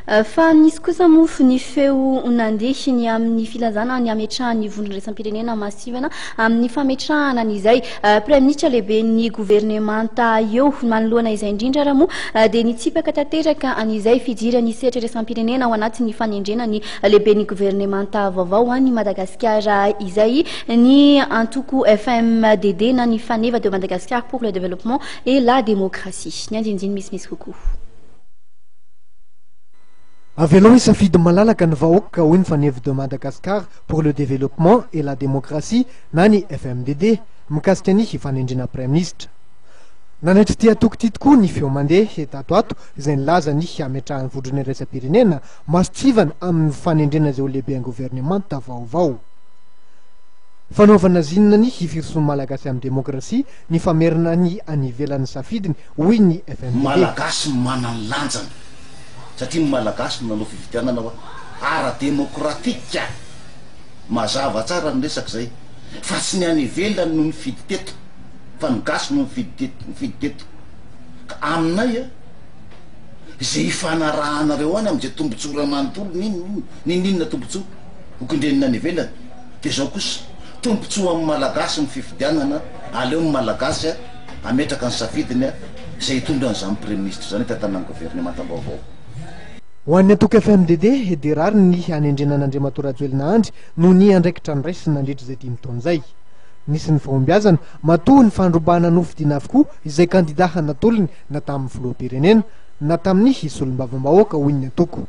Fa nisy kosa moa ny feo nandeha ny amin'ny filazana ny hametrahan'ny vondrona iraisam-pirenena masivana amin'ny fametrahana an'izay Praiminisitra lehiben'ny governemanta eo. Manoloana izay indrindra ary moa dia nitsipaka tanteraka an'izay fidiran'ny sehatra iraisam-pirenena ao anatin'ny fanendrena ny lehiben'ny governemanta vaovao any Madagasikara izay ny antoko FMDD na ny Faneva de Madagascar pour le développement et la démocratie. Ny andinindiny misimisy kokoa. Avelao hisafidy malalaka ny vahoaka hoy ny Faneva de Madagascar pour le développement et la démocratie na ny FMDD mikasika ny fanendrena praiminisitra. Nanaitra ity antoko ity tokoa ny feo mandeha tato ato izay nilaza ny hametrahan'ny vondrona iraisam-pirenena mason-tsivana amin'ny fanendrena izay ho lehiben'ny governemanta vaovao. Fanaovana zinona ny firosoan'ny Malagasy amin'ny demokrasia ny famerina ny any ivelany safidiny hoy ny FMDD. Malagasy manana ny lanjany satria ny Malagasy no nanao fifidianana hoa ara-demokratika, mazava tsara ny resaka izay fa tsy ny any ivelany no nifidy teto fa ny gasy no nifidy teto nifidy teto ka aminay a izay ifanarahanareo any amin'izay tombotsoa iray manontolo n'inona n'inon'inona tombotsoa ho kendrenina any ivelany dia izao kosa tombotsoa amin'ny Malagasy ny fifidianana aleo ny Malagasy hametraka ny safidiny izay hitondra an'izany Praiminisitra izany hitantana ny governemanta vaovao. Ho an'ny antoko FMDD dia rariny ny hanendrena an'Andriamatoa Rajoelina Andry noho ny andraikitra noraisiny nandritra izay dimy taona izay. Nisy ny fahombiazana, matoa ny fandrobana nofidina avokoa izay kandida natolony na tamin'ny filoham-pirenena na tamin'ny solombavambahoaka, hoy ny antoko.